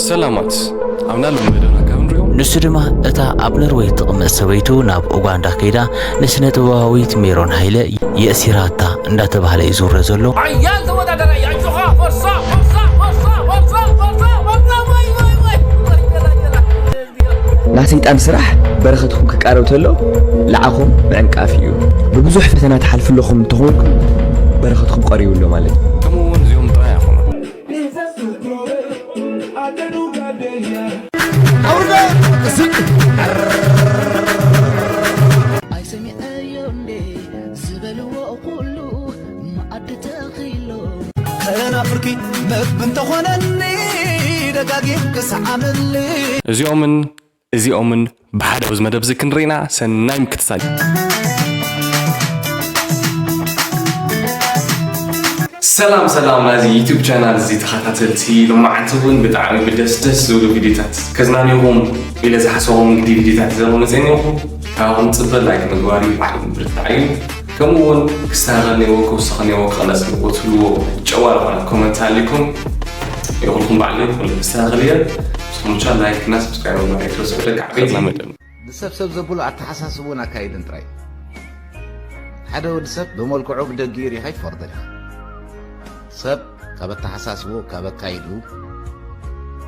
ሰላማት፣ ኣብና ሎም መደብና ካብ ንሪኦም። ንሱ ድማ እታ ኣብ ኖርወይ እትቕመጥ ሰበይቱ ናብ ኡጋንዳ ከይዳ ንስነ ጥበባዊት ሜሮን ሃይለ የእሲራታ እንዳተባህለ እዩ ዝውረ ዘሎ። ሓያል ተወዳዳሪ ኣጆኻ፣ ፎርሳ፣ ፎርሳ፣ ፎርሳ፣ ፎርሳ፣ ፎርሳ፣ ፎርሳ፣ ወይ፣ ወይ፣ ወይ፣ ወይ፣ ገላ፣ ገላ። ናይ ሰይጣን ስራሕ በረኸትኩም ክቃረብ ተሎ ንዓኹም ምዕንቃፍ እዩ። ብብዙሕ ፈተና ትሓልፉ ኣለኹም እንተኾንኩም በረኸትኩም ቀሪቡ ኣሎ ማለት እዩ። ከምኡ እውን እዚኦም ጥራይ ኣይኮኑን። ኣይሰሚዐዮ እንዴ ዝበልዎ ኩሉ መኣዲ ተኺሎ። ከናፍርኪ መግቢ እንተኾነኒ ደጋጊም ክሰዓመሊ። እዚኦምን እዚኦምን ብሓደ ኣብዚ መደብ እዚ ክንርኢና ሰናይ ምክትታል። ሰላም ሰላም ናዚ ዩቱብ ቻናል እዚ ተኸታተልቲ፣ ሎማዓንቲ እውን ብጣዕሚ ብደስ ደስ ዝብሉ ቪዲዮታት ከዝናንዩኹም ኢለ ዝሓሰቦም እንግዲህ ቪዲዮታት ዘመ መፅእኒኹም። ካብኹም ፅበ ላይክ ምግባር እዩ፣ ባዕሉ ምብርትታዕ እዩ። ከምኡ እውን ክስተኻኸል ነይዎ፣ ክውስኽ ነይዎ፣ ክቕነስ ነይዎ ትብልዎ ጨዋ ዝኾነ ኮመንት ሃሊኩም ይኹልኩም ባዕሉ ይኹን ክስተኻኸል እየ። ንስኹም ብቻ ላይክ እና ሰብስክራይብ ምግባር ኣይትረስዑ ደቂ ዓበይቲ። ንሰብ ሰብ ዘብሎ ኣተሓሳስብኡን ኣካይድን ጥራይ። ሓደ ወዲ ሰብ ብመልክዑ ብደጊኡ ሪኻ ይትፈርዶ ዲኻ? ሰብ ካብ ኣተሓሳስብኡ ካብ ኣካይድኡ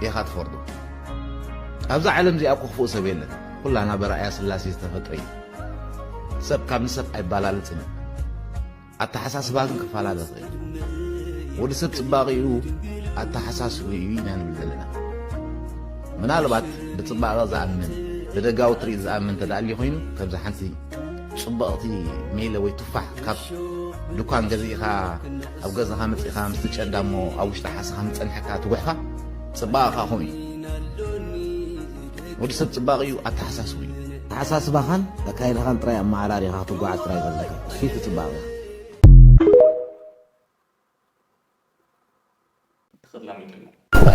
ኢኻ ትፈርዶ። ኣብዛ ዓለም እዚኣ እኮ ክፉእ ሰብ የለን። ኩላና በረኣያ ስላሴ ዝተፈጥረ እዩ። ሰብ ካብ ንሰብ ኣይባላልጽን እዩ። ኣተሓሳስባ ግን ክፈላለ ይኽእል እዩ። ወዲ ሰብ ጽባቐኡ ኣተሓሳስብኡ እዩ ኢና ንብል ዘለና። ምናልባት ብጽባቐ ዝኣምን፣ ብደጋዊ ትርኢት ዝኣምን እንተ ደኣ ኣልዩ ኮይኑ፣ ከምዛ ሓንቲ ጽብቕቲ ሜለ ወይ ቱፋሕ ካብ ድኳን ገዚእኻ ኣብ ገዛኻ መጺእኻ ምስ ትጨዳ እሞ ኣብ ውሽጢ ሓሰኻ ምስ ጸንሐካ ትጉሕፋ፣ ጽባቐኻ ከምኡ እዩ። ወዲ ሰብ ጽባቐኡ ኣተሓሳስብኡ እዩ። ኣተሓሳስባኻን ኣካይዳኻን ጥራይ ኣመዓራሪኻ ክትጓዓዝ ጥራይ ዘለካ። ፊት ጽባቐኻ።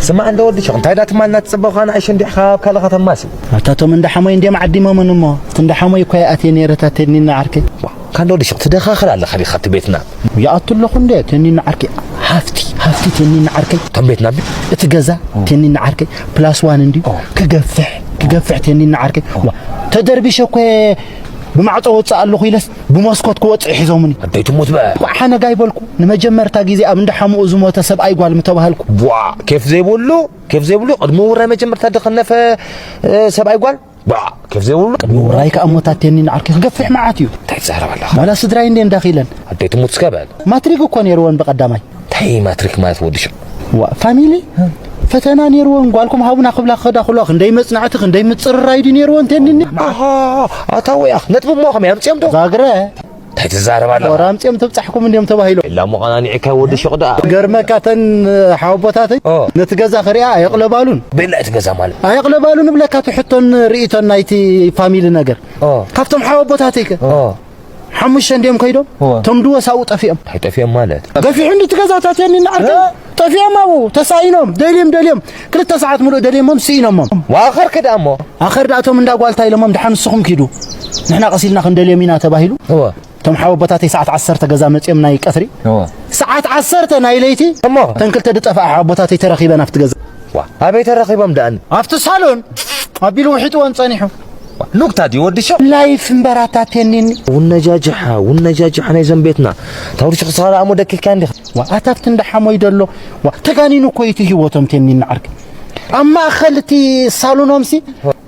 ስማዕ እንደ ወዲ ሸቕ፣ እንታይ ዳ ትማልና ትጽበኻ ንኣይሽ እንዲሕኻ ኣብ ካልእ ከተማሲ? ኣታ ቶም እንዳ ሓሞይ እንድዮም ዓዲሞምን እሞ፣ እቲ እንዳ ሓሞይ እኮ ይኣትየ ነይረ፣ እታ ቴኒና ዓርከይ። ዋ፣ ካን ወዲ ሸቕ ትደኻኽር ኣለኻ ዲኻ እቲ ቤትና? ይኣቱ ኣለኹ እንደ ቴኒና ዓርከይ። ሃፍቲ፣ ሃፍቲ ቴኒና ዓርከይ። እቶም ቤትና ብ- እቲ ገዛ ኦ። ቴኒና ዓርከይ፣ ፕላስ ዋን እንድዩ። ኦ። ክገፍሕ፣ ክገፍሕ ቴኒና ዓርከይ። ኦ። ዋ፣ ተደርቢሸ እኮ ብማዕጾ ወጽእ ኣለኹ ኢለስ ብመስኮት ክወጽእ ሒዞምኒ። ኣደይ ትሙት በ። ቋዕ ሓነጋ ይበልኩ። ንመጀመርታ ግዜ ኣብ እንዳ ሓሙኡ ዝሞተ ሰብኣይ ጓል ምተባህልኩ። ቧ፣ ኬፍ ዘይብሉ፣ ኬፍ ዘይብሉ ቅድሚ ውራይ መጀመርታ ደኸነፈ፣ እ፣ ሰብኣይ ጓል። ቧ፣ ኬፍ ዘይብሉ ቅድሚ ውራይ ከኣ ሞታት ቴኒን ዓርከይ ክገፍሕ መዓት እዩ። እንታይ ትዛረብ ኣለኻ? ዋላ ስድራይ እንዴ እንዳኺለን። ኣደይ ትሙት እስከ በል። ማትሪክ እኮ ነይርወን ብቐዳማይ። እንታይ ማትሪክ ማለት ወዲ ሸቕ? ዋ፣ ፋሚሊ ፈተና ነይርወን፣ ጓልኩም ሃቡና ክብላ ክኸዳ ከለዋ ክንደይ መጽናዕቲ፣ ክንደይ ምጽርራይ ድዩ ነይርወን ቴኒኒ? ኣሃ፣ ኣታ ወያኽ ነጥቢ እሞ ከመይ ኣምጺኦም ዶ? ዛግረ። እንታይ ትዛረብ ኣለኻ? ወራ ኣምጺኦም ተብጻሕኩም እንዲዮም ተባሂሎም። ኢላ እሞ ቐናኒዕካ ወዲ ሸቕ ደኣ። ገርመካ እተን ሓወቦታተይ ኦ። ነቲ ገዛ ክሪኣ ኣየቕለባሉን። ቤላ እቲ ገዛ ማለት? ኣየቕለባሉን እብለካ እቲ ሕቶን ርእይቶን ናይቲ ፋሚሊ ነገር። ኦ። ካብቶም ሓወቦታተይ ከ? ኦ። ሓሙሽተ እንድዮም ከይዶም? እወ። እቶም ድወስ ኣብኡ ጠፊኦም። እንታይ ጠፊኦም ማለት? ገፊሑ እንዲ ትገዛታት የኒ እናዓርከይ። እ? ጠፊኦም ኣብኡ፣ ተሳኢኖም፣ ደልዮም፣ ደልዮም። ክልተ ሰዓት ሙሉእ ደልዮሞም፣ ስኢኖሞም። ወኣኸር ከ ደኣ እሞ? ኣኸር ደኣ እቶም እንዳ ጓልታ ኢሎሞም፣ "ደሓን ንስኹም ኪዱ። ንሕና ቀስ ኢልና ክንደልዮም ኢና" ተባሂሉ። እወ። እቶም ሓወቦታተይ ሰዓት ዓሰርተ ገዛ መጺኦም ናይ ቀትሪ። እወ። ሰዓት ዓሰርተ ናይ ለይቲ እሞ? እተን ክልተ ዝጠፍኣ ሓወቦታተይ ተረኺበን ኣብቲ ገዛ። ዋ፣ ኣበይ ተረኺቦም ደኣኒ? ኣብቲ ሳሎን ኣቢሉ ውሒጥወን ጸኒሑ። ሉክታ ድዩ ወዲ ሸቕ? ላይፍ እምበር ኣታ ቴኒኒ። ውነጃጅሓ፣ ውነጃጅሓ ናይ ዘንቤትና። ታውሪ ሽኽ ስኻ ደኣ እሞ ደኪልካ እንዲኻ። ዋ፣ ኣታ ኣብቲ እንዳ ሓሞይ ደሎ። ዋ፣ ተጋኒኑ እኮ እዩ እቲ ህይወቶም ቴኒኒ ዓርከይ። ኣብ ማእከል እቲ ሳሎኖምሲ፣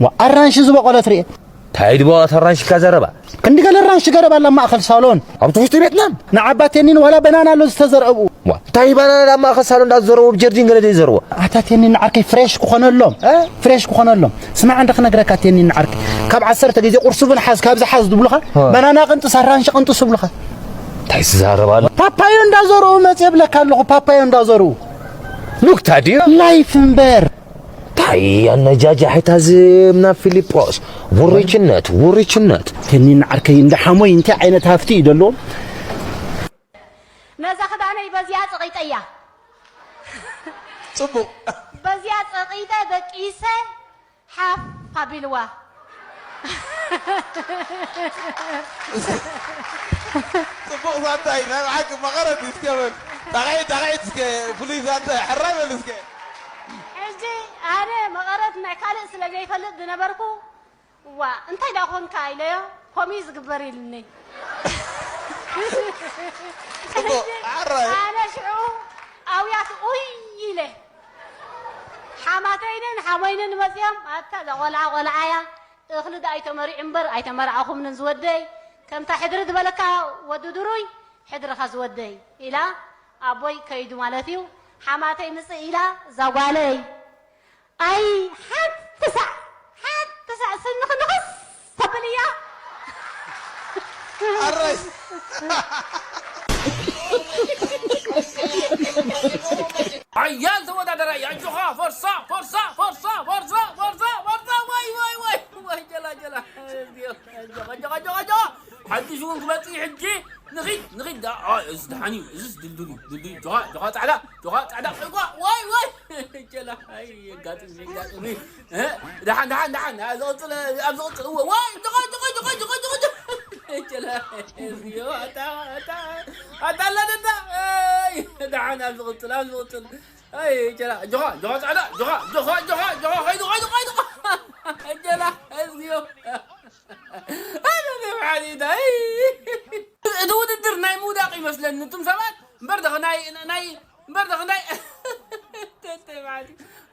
ዋ፣ ኣራንሺ ዝበቖለት ርኤ። እንታይ ድበቐት ኣራንሺ ኢልካ ዘረባ? ክንዲ ገለ ኣራንሺ ገረብ ኣላ ኣብ ማእከል ሳሎን። ኣብቲ ውሽጢ ቤትና? ንዓባ ቴኒን ዋላ በናና ኣሎ ዝተዘርአ ብኡ። ዋ፣ እንታይ ባናና ኣብ ማእከል ሳሎን እንዳዘረቡ ብጀርዲን ገለ ዘይዘርዎ? ኣታ ቴኒን ዓርከይ ፍሬሽ ክኾነሎም። እ? ፍሬሽ ክኾነሎም። ስማዕ እንደ ክነግረካ ቴኒን ዓርከይ። ካብ ዓሰርተ ግዜ ቁርሲ እውን ሓዝ፣ ካብዚ ሓዝ ዝብሉኻ፣ እ። በናና ቅንጥስ፣ ኣራንሺ ቅንጥስ ይብሉኻ። እንታይ ትዛረብ ኣሎ? ፓፓዮ እንዳዘርኡ መጽየ እብለካ ኣለኹ፣ ፓፓዮ እንዳዘርኡ። ኑክታ ድዩ? ላይፍ እምበር። እንታይ ኣነጃጃሒታ ዝም ናብ ፊልጶስ? ውርችነት፣ ውርችነት። ቴኒን ዓርከይ እንደ ሓሞይ እንታይ ዓይነት ሃፍቲ እዩ ደለዎም? ነዛ ክዳነይ በዚያ ጸቒጠያ። ጽቡቕ። በዚያ ጸቒጠ ደቂሰ ሓፍ ኣቢልዋ። ጽቡቕ ዛንታ እዩ። ናይ ብሓቂ መቐረት እዩ። እስከ በል። ጣቕዒት፣ ጣቕዒት እስከ ፍሉይ ዛንታ እዩ። ሕራይ በል እስከ። ሕጂ ካልእ ስለ ዘይፈልጥ ዝነበርኩ፣ "እዋ፣ እንታይ ደኣ ኮንካ?" ኢለዮ። "ከምኡ እዩ ዝግበር" ኢሉኒ። እሞ፣ ኣራይ። ኣነ ሽዑ ኣውያት ኡይ ኢለ። ሓማተይንን ሓሞይንን መጺኦም፣ "ኣታ እዛ ቆልዓ ቆልዓ እያ፣ እኽሊ ደኣ ኣይተመሪዑ እምበር ኣይተመርዓኹምንን ዝወደይ፣ ከምታ ሕድሪ ዝበለካ ወዲ ድሩይ ሕድርኻ ዝወደይ" ኢላ፣ ኣቦይ ከይዱ ማለት እዩ። ሓማተይ ምጽእ ኢላ፣ እዛ ጓለይ ኣይ ሓንቲ ሳዕ ሓንቲ ሳዕ ስንኺ ንኽስ ተብል እያ። ኣራይ። ሓያል ተወዳደራይ ኣጆኻ ፎርሳ ፎርሳ ፎርሳ ፎርሳ ፎርሳ ፎርሳ ወይ ወይ ወይ ወይ ጀላ ጀላ እዚኦ ኣጆኻ ኣጆኻ ኣጆኻ ኣጆኻ ሓድሽ እውን ክመጽእ እዩ ሕጂ ንኺድ ንኺድ ዳ ኣይ እዚ ደሓን እዩ እዚስ ድልዱል እዩ ድልዱል እዩ ጆኻ ጆኻ ጻዕዳ ጆኻ ጻዕዳ እጓ ወይ ወይ ጀላ ኣይ የጋጥም የጋጥም እዩ እ ደሓን ደሓን ደሓን ኣብ ዝቕጽል ኣብ ዝቕጽል እወ ወይ ጆኻ ጆኻ ጆኻ ጆኻ ጆኻ ጆኻ ጀላ እዚኦ ኣታ ኣታ ኣታ ኣለደዳ ኣይ ደሓን ኣብ ዝቕጽል ኣብ ዝቕጽል ኣይ ጀላ ጆኻ ጆኻ ጻዕዳ ጆኻ ጆኻ ጆኻ ጆኻ ኸይዱ ኸይዱ ኸይዱ ጀላ እዚኦ ኣይ ሓሊዳ ኣይ እቲ ውድድር ናይ ምውዳቕ ይመስለኒ እቱም ሰባት እምበር ደኸ ናይ ናይ እምበር ደኸ ናይ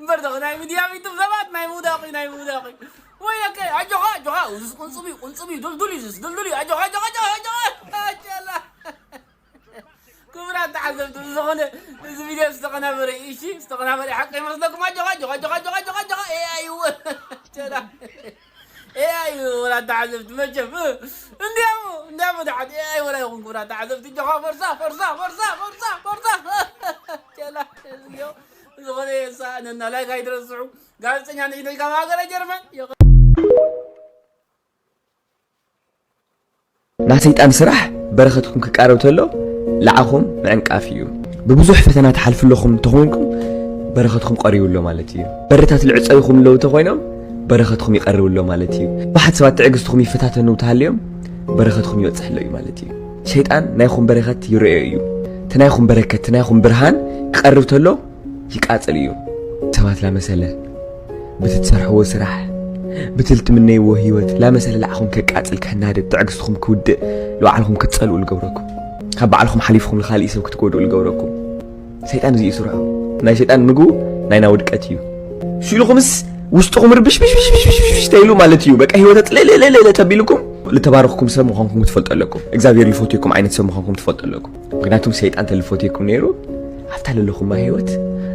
እምበር ደኸ ናይ ሚድያ ቢቱም ሰባት ናይ ምውዳቕ እዩ ናይ ምውዳቕ እዩ ወይለከ ኣጆኻ ኣጆኻ እዚስ ቁንጽብ እዩ ቁንጽብ እዩ ድልዱል እዩ ዝስ ድልዱል እዩ ኣጆኻ ኣጆኻ ኣጆኻ ኣጆኻ ኣጀላ ክቡራት ተዓዘብቲ ብዝኾነ እዚ ቪድዮ ዝተቐናበረ እዩ እሺ ዝተቐናበረ ሓቂ ይመስለኩም ኣጆኻ ኣጆኻ ኣጆኻ ኣጆኻ ኣጆኻ ኣጆኻ ኤኣይ እውን ጀላ ኤኣይ ወላ ተዓዘብቲ መቸም እንዲያሙ እንዲያሙ ደሓት ኤኣይ ወላ ይኹን ክቡራት ተዓዘብቲ ኣጆኻ ፎርሳ ፎርሳ ፎርሳ ፎርሳ ፎርሳ ጀላ እዚዮ ዝኾነ የሳእነና ላይክ ኣይትረስዑ ጋዜጠኛ ንኢደይ ካብ ሃገረ ጀርመን ናይ ሰይጣን ስራሕ በረኸትኩም ክቃረብ ተሎ ንዓኹም ምዕንቃፍ እዩ። ብብዙሕ ፈተና ትሓልፉ ኣለኹም እንተኾይንኩም በረኸትኩም ቀሪቡ ኣሎ ማለት እዩ። በርታት ልዕጸ ኢኹም ኣለዉ እንተኾይኖም በረኸትኩም ይቐርብ ኣሎ ማለት እዩ። ብዙሓት ሰባት ትዕግስትኹም ይፈታተኑ ተሃልዮም በረኸትኩም ይበጽሕ ኣሎ እዩ ማለት እዩ። ሸይጣን ናይኹም በረኸት ይርእዮ እዩ። እቲ ናይኹም በረከት እቲ ናይኹም ብርሃን ክቐርብ ተሎ ይቃጸል እዩ። ሰባት ላመሰለ ብቲ ትሰርሕዎ ስራሕ ብቲ ልትምነይዎ ህይወት ላመሰለ ንዓኹም ከቃጽል ከናድድ ትዕግስትኹም ክውድእ ንባዕልኹም ክትጸልኡ ልገብረኩም ካብ ባዕልኹም ሓሊፍኹም ንኻልእ ሰብ ክትጎድኡ ልገብረኩም ሰይጣን እዚ እዩ ስርሑ ናይ ሰይጣን ምግቡ ናይና ውድቀት እዩ ሽሉኹምስ ውስጥኹም ርብሽብሽብሽብሽብሽ ተይሉ ማለት እዩ በቃ ህይወተ ጥልልልልል ተቢልኩም ልተባረኽኩም ሰብ ምዃንኩም ክትፈልጡ ኣለኩም እግዚኣብሔር ልፈትየኩም ዓይነት ሰብ ምዃንኩም ትፈልጡ ኣለኩም ምክንያቱም ሰይጣን ተልፈትየኩም ነይሩ ኣብታ ለለኹማ ህይወት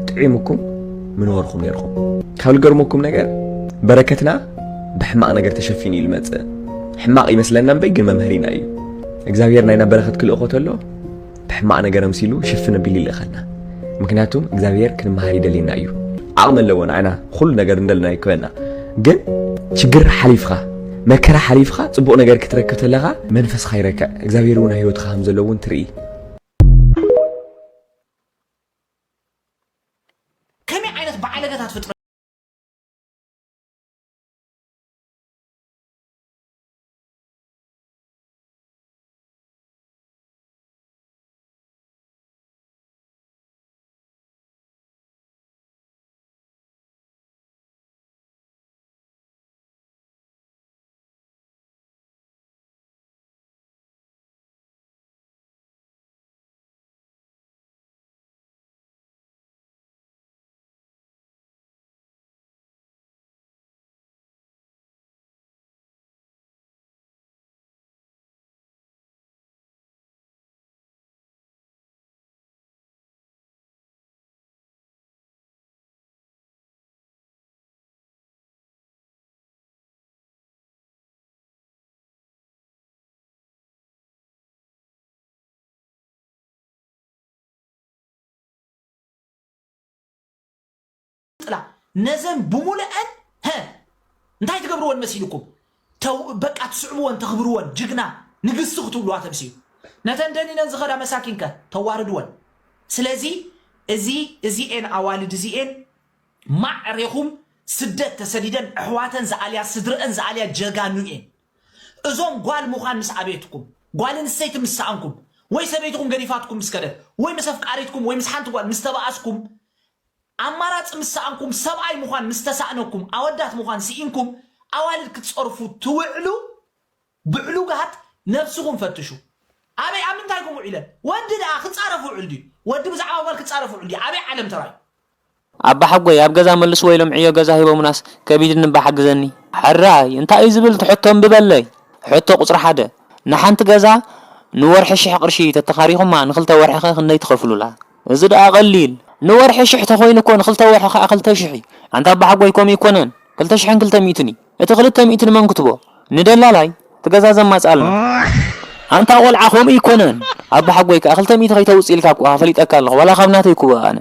ጥዒሙኩም ምንበርኹም ነይርኹም ካብ ልገርመኩም ነገር በረከትና ብሕማቕ ነገር ተሸፊኑ እዩ ልመፅእ ሕማቕ ይመስለና እምበይ ግን መምሃሪና እዩ እግዚኣብሔር ናይና በረከት ክልእኾ ተሎ ብሕማቕ ነገር ኣምሲሉ ሽፍን ኣቢሉ ይልእኸልና ምክንያቱም እግዚኣብሔር ክንመሃር ይደልየና እዩ ዓቕሚ ኣለዎ ንዓና ኩሉ ነገር እንደልና ይክበና ግን ችግር ሓሊፍኻ መከራ ሓሊፍኻ ፅቡቕ ነገር ክትረክብ ተለኻ መንፈስኻ ይረክዕ እግዚኣብሔር እውን ህይወትኻ ከም ዘለዎ እውን ትርኢ ከመይ ዓይነት ባዕለገታት ፍጥረት ጥላ ነዘን ብሙሉአን ሀ እንታይ ትገብርወን መሲልኩም ተው በቃ ትስዕብወን ተኽብርወን ጅግና ንግስቲ ክትብልዋ ተምስዩ ነተን ደኒነን ዝኸዳ መሳኪንከ ተዋርድወን ስለዚ እዚ እዚኤን ኣዋልድ እዚኤን ማዕሬኹም ስደት ተሰዲደን ኣሕዋተን ዝኣልያ ስድረአን ዝኣልያ ጀጋኑ እየን እዞም ጓል ምዃን ምስ ኣበየትኩም ጓል ኣንስተይቲ ምስ ሰኣንኩም ወይ ሰበይትኹም ገዲፋትኩም ምስ ከደት ወይ ምስ ኣፍቃሪትኩም ወይ ምስ ሓንቲ ጓል ምስ ተባኣስኩም ኣማራፂ ምስ ሰኣንኩም፣ ሰብኣይ ምዃን ምስ ተሳእነኩም፣ ኣወዳት ምዃን ስኢንኩም፣ ኣዋልድ ክትፀርፉ ትውዕሉ ብዕሉጋት ነብስኹም ፈትሹ። ኣበይ ኣብ ምንታይ ኩምኡ ኢለን? ወዲ ደኣ ክጻረፍ ውዕል ድዩ? ወዲ ብዛዕባ ጓል ክጻረፍ ውዕል ድዩ? ኣበይ ዓለም ተራዩ? ኣባ ሓጎይ ኣብ ገዛ መልስዎ ኢሎም ዕዮ ገዛ ሂቦሙናስ ከቢድኒ እባ ሓግዘኒ። ሕራይ እንታይ እዩ ዝብል እቲ ሕቶ እምቢ በለይ። ሕቶ ቁጽሪ ሓደ ንሓንቲ ገዛ ንወርሒ ሽሕ ቅርሺ ተተኻሪኹማ ንኽልተ ወርሒ ኸ ክንደይ ትኸፍሉላ? እዚ ደኣ ቀሊል። ንወርሒ ሽሕ ተኾይኑ እኮ ንኽልተ ወርሒ ኸኣ ክልተ ሽሕ እዩ። ኣንታ ኣባ ሓጎይ ከምኡ ኣይኮነን። ክልተ ሽሕን ክልተ ሚእትን እዩ። እቲ ክልተ ሚእቲ ንመን ክትቦ? ንደላላይ እቲ ገዛ ዘማጽኣልና። ኣንታ ቆልዓ ከምኡ ኣይኮነን። ኣባ ሓጎይ ከኣ ክልተ ሚእቲ ከይተውጽእ ኢልካ እኮ ፈሊጠካ ኣለኹ። ዋላ ካብ ናተይ ክውእ ኣነ።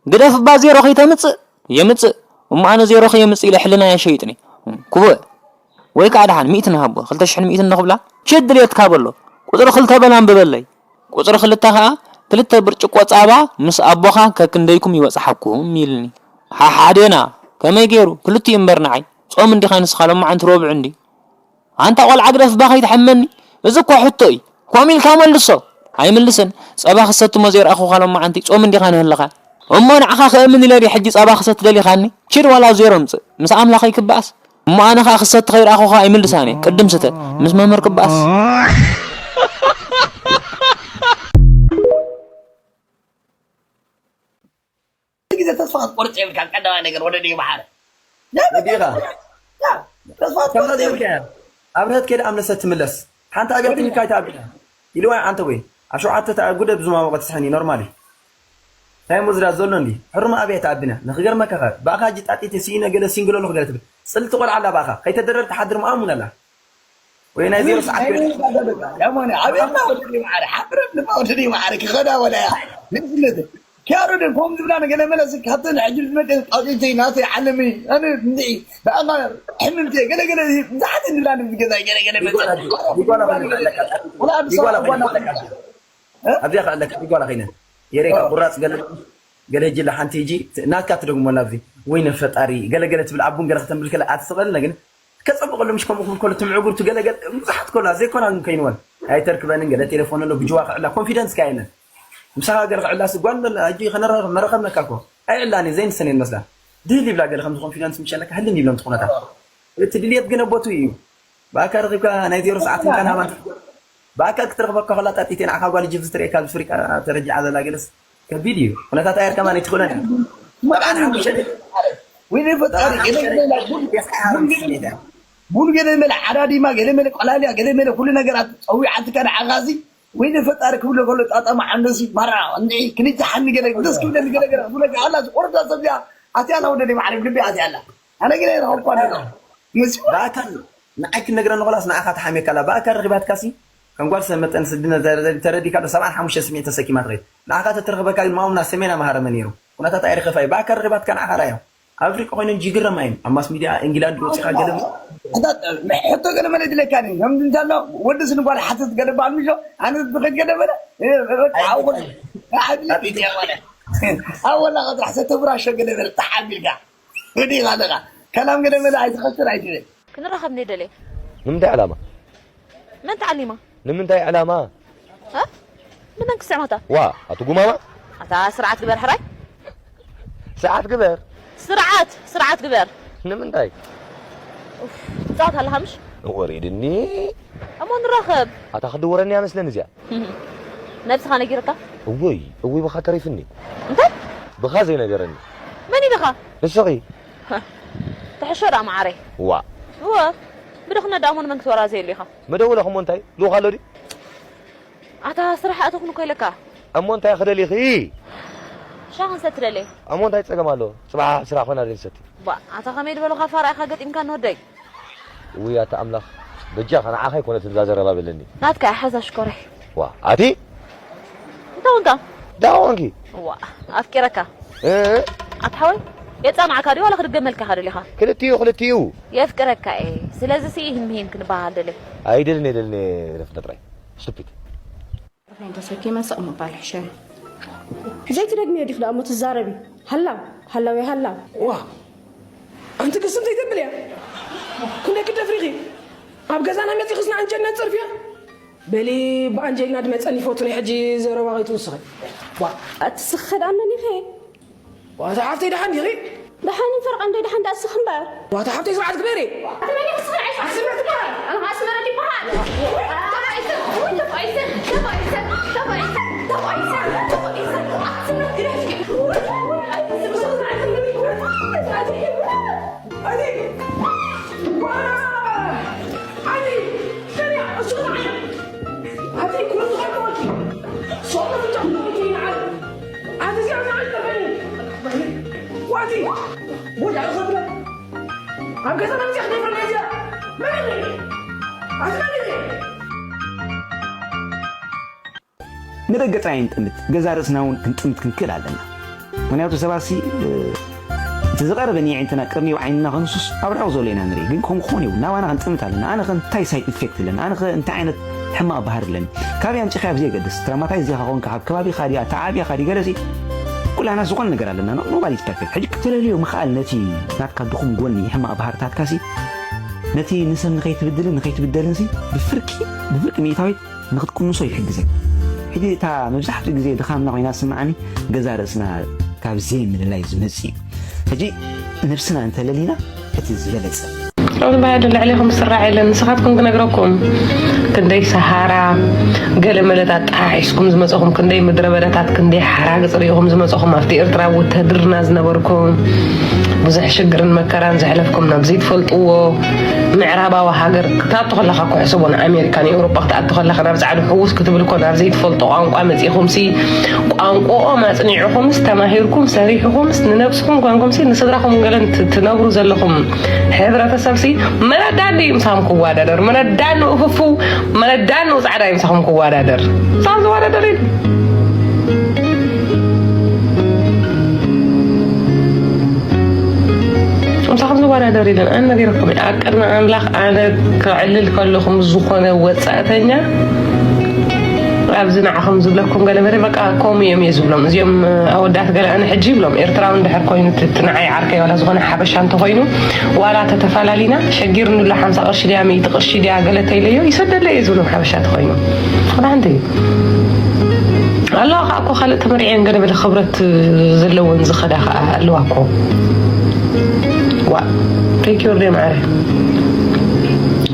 ግደፍ እባ ዜሮ ከይተምጽእ የምጽእ። እሞ ኣነ ዜሮ ከየምጽእ ኢለ ሕልናይ ኣይሸይጥን እየ። ክውእ። ወይ ከኣ ደሓን ሚእቲ ንሃቦ። ክልተ ሽሕን ሚእትን ንኽብላ? ችድ ድልየትካ በሎ። ቁጽሪ ክልተ በል ኣንብበለይ። ቁጽሪ ክልተ ከኣ ክልተ ብርጭቆ ጻባ ምስ ኣቦኻ ከክንደይኩም ይበጽሓኩም ኢልኒ። ሓሓዴና ከመይ ገይሩ ክልቲኡ እምበር ንዓይ ጾም እንዲኻ ንስኻ ሎማዓንቲ ሮብዕ እንዲ ኣንታ ቆልዓ ግደፍ እባ ከይትሕመኒ። እዚ እኮ ሕቶ እዩ። ከምኡ ኢልካ መልሶ። ኣይምልስን። ጸባ ክሰቲ እሞ ዘይረኣኹኻ ሎማዓንቲ ጾም እንዲኻ ንህልኻ። እሞ ንዓኻ ከእምን ኢለ ድየ ሕጂ ጸባ ክሰቲ ደሊኻኒ? ኪድ ዋላ ዜሮ ምጽእ። ምስ ኣምላኸይ ክበኣስ። እሞ ኣነ ኸኣ ክሰቲ ከይረኣኹኻ ኣይምልሳን እየ። ቅድም ስተ። ምስ መምህር ክበኣስ። ግዜ ተስፋ ክትቆርጽ የብልካን። ቀዳማይ ነገር ወደ ድዩ መሓረ ወዲኻ ተስፋ ትቆርጽ የብልካ ኣብርሀት ከይደ ኣምለሰት ትምለስ ሓንቲ ኣብያ ትንካ ኣይተኣቢና ኢልዋ ኣንተ ወይ ኣብ ሸውዓተ ጉደ ብዙ ማወቀ ትስሕኒ ኖርማል እዩ እንታይ ሞ ዝዳ ዘሎ እንዲ ሕሩማ ኣብያ ተኣቢና ንክገርመካ ከ ብኣኻ ጅጣጢት ሲኢነ ገለ ሲንግሎ ኣለኹ ገለ ትብል ጽልቲ ቆልዓ ኣላ ብኣኻ ከይተደረር ተሓድር መኣሙን ኣላ ወይ ናይ ዜሮ ሰዓት ኮይኑ ያማኒ ኣቤላ ወደዲ ማዓረ ሓብረን ድማ ወደዲ ማዓረ ክኸዳ ወላያ ንስነት ኪያሮ ደ ኮም ዝብላ ገለ መለ ካብተን ሕጂ ዝመፀ ጣቂተይ ናተይ ዓለመይ ኣነ እንዲ ብኣማ ሕምምቲ ገለ ገለ ብዙሓት እንብላ ንዝገዛ ገለ ገለ መፀ ዲጓላ ዲጓላ ዲጓላ ኣብዚኣ ከኣለካ ዲጓላ ከይነ የሬካ ቁራፅ ገለ ገለ ጅላ ሓንቲ ሂጂ ናትካ ትደግሞ ናብዚ ወይነ ፈጣሪ ገለገለ ትብል ኣቡን ገለ ከተንብል ከለ ኣትስቐልና ግን ከጸብቐሉ ምሽ ከምኡ ክብል ከሎ ትምዕጉርቱ ገለገለ ብዙሓት ከሎ ዘይኮና ግን ከይንወን ኣይተርክበንን ገለ ቴሌፎን ኣሎ ብጅዋ ክዕላ ኮንፊደንስ ካ የለን ምሳኻ ገለ ክዕላ ሲ ጓል ዘሎ ሕጂ ከነራኸብ መረኸብነካ እኮ ኣይዕላን ዘይንሰን የን መስላ ድህል ይብላ ገለ ከምዚ ኮንፊደንስ ምሸለካ ህልን ይብሎም ትኹነታ እቲ ድልየት ግን ኣቦቱ እዩ ብኣካ ረኺብካ ናይ ዜሮ ሰዓት እንካን ሃባን ብኣካል ክትረኽበካ ከላ ጣጢቴ ንዓኻ ጓል ጅብ ዝትርእየካ ኣብ ፍሪቃ ተረጂዓ ዘላ ገለስ ከቢድ እዩ ኩነታት ኣየር ከማን ኣይትኽእሎን እያ መርዓን ሓሙሽተ ወይኔ ፈጣሪ ቡን ገለ መለ ዓዳዲማ ገለ መለ ቆላልያ ገለ መለ ኩሉ ነገራት ጸዊዓትካ ንዓኻዚ ወይኔ ፈጣሪ ክብሎ ከሎ ጣጣማ ዓንደሲ ማራ እንዲ ክንጂ ሓኒ ገለ ደስ ክብለኒ ገለ ገለ ክብለካ ኣላ ዝቆርዳ ሰብ እዚኣ ኣትያ ኣላ ወደደይ ማዕረግ ልቢ ኣትያ ኣላ ኣነ ገለ ረኸብኳ ኣለና መሲዋ ብኣካል ንዓይ ክነግረኒ ኾላስ ንዓኻ ተሓሜካ ኣላ ብኣካል ረኺባትካሲ ከም ጓል ሰብ መጠን ስድነ ተረዲካ ዶ ሰብዓን ሓሙሽተ ስሚዕ ተሰኪማ ትኸይድ ንዓኻ ተትረኽበካ ግን ማሙና ሰሜን ኣምሃረ መን ነይሩ ኩነታት ኣይረኸፋ እዩ ብኣካል ረኺባትካ ንዓኻ ራዮ ኣብ ኣፍሪቃ ኮይኖም ጅግረማ እዮም ኣብ ማስ ሚድያ እንግላንድ ወፂኻ ገለ ሕቶ ገለ መለ ድለካ ኒ ከም እንታሎ ወዲ ስንጓል ሓትት ገለ በዓል ምሾ ኣነ ዝኸድ ገለ መለ ኣውል ኣውላ ጥራሕ ሰተብራሾ ገለ መለ ተሓቢልካ ወዲኻ ኣለኻ ከላም ገለ መለ ኣይትኸስር ኣይትብል ክንራኸብ እንደ ደልየ ንምንታይ ዕላማ መን ተዓሊማ ንምንታይ ዕላማ እ? ንመን ክትስዕማ እታ ዋ ኣቲ ጉማማ ኣታ ስርዓት ግበር ሕራይ ስርዓት ግበር ስርዓት ስርዓት ግበር ንምንታይ ትፃወት ኣለኻ ምሽ ወሪድኒ እሞ ንራኸብ ኣታ ክድወረኒ እያ መስለኒ እዚኣ ነብስኻ ነጊርካ እወይ እወይ ብኻ ተሪፍኒ እንታይ ብኻ ዘይነገረኒ መን ኢልኻ ንስኺ ትሕሾ ደኣ መዓረይ ዋእ እወ ብድኽነት ደኣ እሞ ንመን ክትወራዘየሉ ኢኻ መደወለ እሞ እንታይ ልኡኽ ኣሎ ድዩ ኣታ ስራሕ ኣእተኹኒ እኮ ኢለካ እሞ እንታይ ክደሊኺ ሻሂ ክንሰቲ ደልየ እሞ እንታይ ፀገም ኣሎ ፅባሕ ስራሕ ኮይና ደልሰቲ ባ ኣታ ከመይ ዝበለኻ ፋራ ኢኻ ገጢምካኒ ወደይ ውይ ኣታ ኣምላኽ በጃኻ ንዓኻ ኣይኮነትን እዛ ዘረባ በለኒ ናትካ እያ ሓዛ ሽኮረይ ዋ ኣቲ እንታይ ወንካ ደኣ ኮንኪ ዋ ኣፍቂረካ እ ኣቲ ሓወይ የጻንዓካ ድዩ ዋላ ክድገመልካ ኢኻ ደሊኻ ክልቲኡ ክልቲኡ የፍቅረካ እየ ስለዚ ሲ ይህን ምሂን ክንበሃል ደለ ኣይደልን የደልን ረፍደ ጥራይ ስቱፒድ ርሕራይ ተሰኪመ ስቕ ምባል ይሕሸኒ። ዘይትደግምዮ ዲኺ ደኣ እሞ ትዛረቢ? ሃላው፣ ሃላው እየ ሃላው። ዋእ! ኣንቲ ግስም ዘይተብልያ? ክንደይ ክትደፍሪ ኢኺ? ኣብ ገዛና መጺኽስ ንኣንጀልና ትጸርፍያ? በሊ ብኣንጀልና ድመጸኒ ይፈቱ ናይ ሕጂ ዘረባ ከይትውስኺ። ዋእ! ኣቲ ስኺ ከድኣመን ኢኺ? ዋታ ሓፍተይ ደሓን ዲኺ? ደሓን ፈርቓ እንዶ ደሓን ዳስኽ እምበር። ዋታ ሓፍተይ ስርዓት ግበሪ። ኣስመረት ይበሃል። ኣስመረት ይበሃል። ንደገ ጥራይ ንጥምት፣ ገዛ ርእስና እውን ክንጥምት ክንክእል ኣለና። ምኽንያቱ ሰባት ሲ እቲ ዝቐረበ ንየዒንትና ቅርኒ ኣብ ዓይንና ከንሱስ ኣብ ርሑቕ ዘሎ ኢና ንርኢ። ግን ከምኡ ክኾን የብሉን። ናባና ክንጥምት ኣለና። ኣነ ከ እንታይ ሳይድ ኢፌክት ኣለኒ? ኣነ ከ እንታይ ዓይነት ሕማቕ ባህሪ ኣለኒ? ካበይ ኣምጺኻዮ ብዘየገድስ፣ ትራማታይዝ ዲኻ ኮንካ፣ ካብ ከባቢኻ ድያ፣ ተዓብያኻ ድዩ፣ ገለሲ ኩላና ዝኾነ ነገር ኣለና። ኖባዲ ኢዝ ፐርፌክት። ሕጂ ክትለልዮ ምኽኣል ነቲ ናትካ ድኹም ጎኒ፣ ሕማቕ ባህርታትካ ሲ ነቲ ንሰብ ንኸይትብድልን ንኸይትብደልን ሲ ብፍርቂ ብፍርቂ ሚእታዊት ንኽትቅንሶ ይሕግዘካ። ሕጂ እታ መብዛሕትኡ ግዜ ድኻምና ኮይና ትስምዓኒ ገዛ ርእስና ካብ ዘይምልላይ ዝመጽእ እዩ። ሕጂ ነብስና እንተለሊና እቲ ዝበለጸ። ኣብ ዝበሃል ልዕሌኹም ዝስራዕ የለን። ንስኻትኩም ክነግረኩም ክንደይ ሰሃራ ገለ መለት ኣጠሓሒስኩም ዝመጸኹም፣ ክንደይ ምድረ በዳታት፣ ክንደይ ሓራግጽ ርኢኹም ዝመጸኹም፣ ኣብቲ ኤርትራ ውተድርና ዝነበርኩም ብዙሕ ሽግርን መከራን ዘሕለፍኩም ናብ ዘይትፈልጥዎ ምዕራባዊ ሃገር ክትኣቱ ከለኻ እኮ ሕሰቦ፣ ንኣሜሪካ ንኤውሮጳ ክትኣቱ ከለኻ ናብ ጻዕዱ ሕውስ ክትብል እኮ ናብ ዘይትፈልጦ ቋንቋ መጺኹምሲ ቋንቋኦም ኣጽኒዕኹምስ ተማሂርኩም ሰሪሕኹምስ ንነብስኹም ኮንኩምሲ ንስድራኹም ገለን ት- ትነብሩ ዘለኹም ሕብረተሰብሲ መነዳን እዩ ምሳኹም ክወዳደር፣ መነዳን ንኡ ፍፉው መነዳን ንኡ ጻዕዳ እዩ ምሳኹም ክወዳደር። ምሳኹም ዝወዳደር የለን። ምሳኹም ዝወዳደር የለን። ኣነ ነጊረኩም እየ። ኣብ ቅድሚ ኣምላኽ ኣነ ከዕልል ከለኹም ዝኾነ ወጻእተኛ ኣብዚ ንዓኹም ዝብለኩም ገለ መለ በቃ ከምኡ እዮም እየ ዝብሎም። እዚኦም ኣወዳት ገለ ኣነ ሕጂ ይብሎም ኤርትራዊ እንድሕር ኮይኑ እቲ እቲ ንዓይ ዓርከይ ዋላ ዝኾነ ሓበሻ እንተኾይኑ ዋላ ተተፈላሊና ሸጊር ንብሎ ሓምሳ ቅርሺ ድያ ሚእቲ ቅርሺ ድያ ገለ ተይለዮ ይሰደለ እየ ዝብሎም ሓበሻ ተኾይኑ። ክዳንተይ ኣለዋ ከዓ እኮ ካልእ ተመርዕየን ገለ በለ ክብረት ዘለወን ዝኸዳ ከዓ ኣለዋ እኮ። ዋ ቴንኪዩ ርዴ ማዕረ።